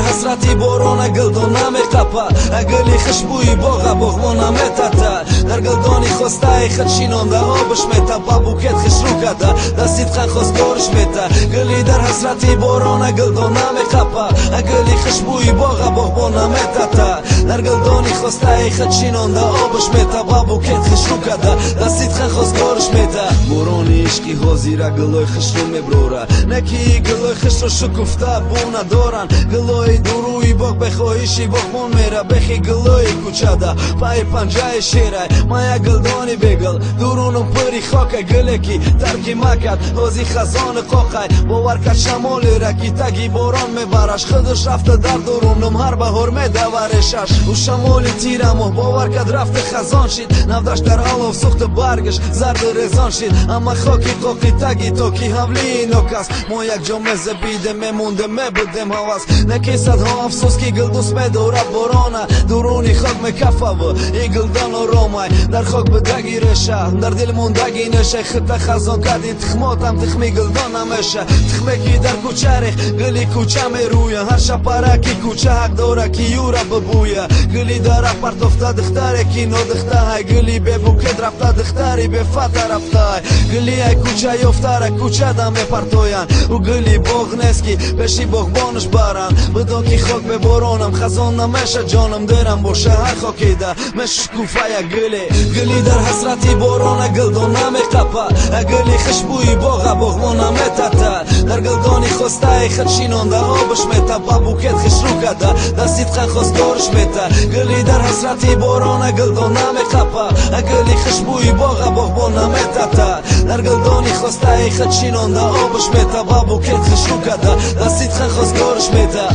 ҳасрати борона гулдон намеқапа, гули хушбӯи боға боғбон наметата. Дар гулдони хостаи худ шинонда, обш метапа, букет хушрӯ када, дар сидқан хостгориш мета. Гули дар ҳасрати борона гулдон намеқапа, гули хушбӯи боға боғбон наметата. Дар гулдони хостаи худ шинонда, обш метапа, букет хушрӯ када, дар сидқан хостгориш мета. Борони ишқи ҳозира гулои хушрӯ меброра, не ки гулои хушрӯ шукуфта бу надоранд. Гулои дурӯи боғ бехоҳиши боғбон мера, бехи гулои кӯчада паи панҷаи шерай. Ман як гулдони бегул, дурунум пури хокай, гуле ки тарки макад, ҳози хазони қоқай. Бовар кард шамолера, ки таги борон мебараш, худаш рафта дар дурунум, ҳар баҳор медаварешаш. Ӯ шамоли тирамоҳ бовар кард, рафта хазон шид, навдаш дар олов сӯхта, баргаш зарду резон шид. Амма хоки қоқи таги токи ҳавлии нокас мо якҷо мезабидем, мемондем, мебудем ҳавас. Не ки садҳо афсӯс, ки гул дӯст медорад борона, дуруни хок мекафаву и гулдон оромай. Дар хок будаги реша, дар дил мондаги неша, хита хазон кади, тухмотам тухми гулдон намеша. Тухме ки дар кӯча рех, гули кӯча мерӯя, ҳар шапараки кӯча ҳақ дора, ки юра бибӯя. Гули дара партофта духтаре, ки нодухтаҳай, гули бебукет рафта, духтари бефата рафтаҳай. Гули ай кӯча ёфтара кӯчада мепартоянд, ӯ гули боғ нест, ки пеши боғбонаш баранд. Бидон, ки хок беборонам хазон намеша, ҷонам, дерам боша, ҳар хокида мешукуфая гуле. Гули дар ҳасрати борона гулдон намеқапа, гули хушбӯи боға боғбон наметата. Дар гулдони хостаи худ шинонда, обш метапа, букет хушрӯ када, дар сидқан хостгориш мета. Гули дар ҳасрати борона гулдон намеқапа, гули хушбӯи боға боғбон наметата. Дар гулдони хостаи худ шинонда, обш метапа, букет хушрӯ када, дар сидқан хостгориш мета.